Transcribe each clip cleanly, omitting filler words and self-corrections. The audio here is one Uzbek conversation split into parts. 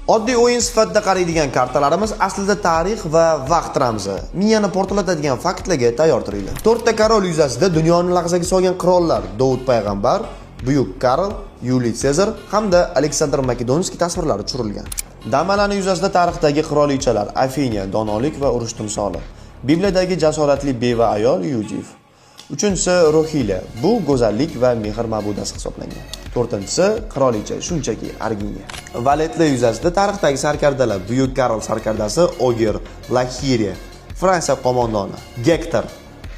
Oddiy o'yin sifatida qaraydigan kartalarimiz aslida tarix va vaqt ramzi. Miyani portlatadigan faktlarga tayyor turinglar. 4 ta korol yuzasida dunyoni lag'zaga solgan qirollar Dovud payg'ambar, Buyuk Karl, Yuliy Sezar hamda Aleksandr Makedonskiy tasvirlari tushirilgan. Damalarni yuzasida tarixdagi qirolichalar Afina, donolik va urush timsoli. Bibliyadagi jasoratli beva ayol Yudif. Uchinchisi Rohila, bu go'zallik va mehr ma'budasi hisoblangan. To'rtinchisi qirolicha, shunchaki Arginiya. Valetlar yuzasida tarixdagi sarkardalar Buyuk Karl sarkardasi Oger Lahiriya, Fransiya qo'mondoni Gektor,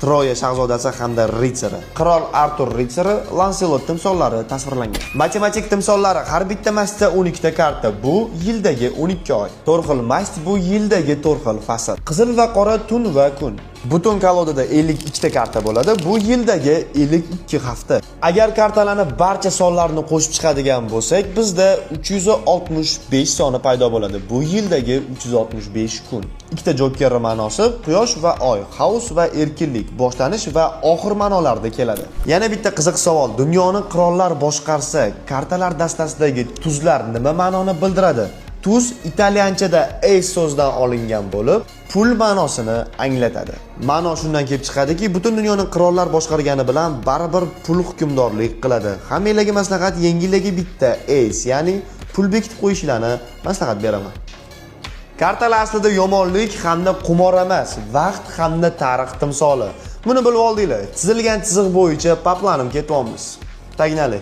Troya shahzodasi hamda ritsari, Qirol Artur ritsari Lanselot timsollari tasvirlangan. Matematik timsollari: har bitta mastda 12 ta karta, bu yildagi 12 oy. 4 xil mast, bu yildagi 4 xil fasl. Qizil va qora tun va kun. Butun kolodada 52 ta karta bo'ladi, bu yildagi 52 hafta. Agar kartalarni barcha sonlarini qo'shib chiqadigan bo'lsak, bizda 365 soni paydo bo'ladi. Bu yildagi 365 kun. Ikkita joker ma'nosi quyosh va oy, xaos va erkinlik, boshlanish va oxir ma'nolarida keladi. Yana bitta qiziq savol: dunyoni qirollar boshqarsa, kartalar dastasidagi tuzlar nima ma'noni bildiradi? Tuz italyanchada ace so'zidan olingan bo'lib, pul ma'nosini anglatadi. Ma'no shundan kelib chiqadiki, butun dunyoni qirollar boshqargani bilan baribir pul hukmdorlik qiladi. Hammanglarga maslahat, yengilligi bitta ace, ya'ni pul bekitib qo'yishlarni maslahat beraman. Kartalar aslida yomonlik hamda qumor emas, vaqt hamda tarix timsoli. Buni bilib oldinglar. Chizilgan chiziq bo'yicha по планам ketyapmiz. Погнали.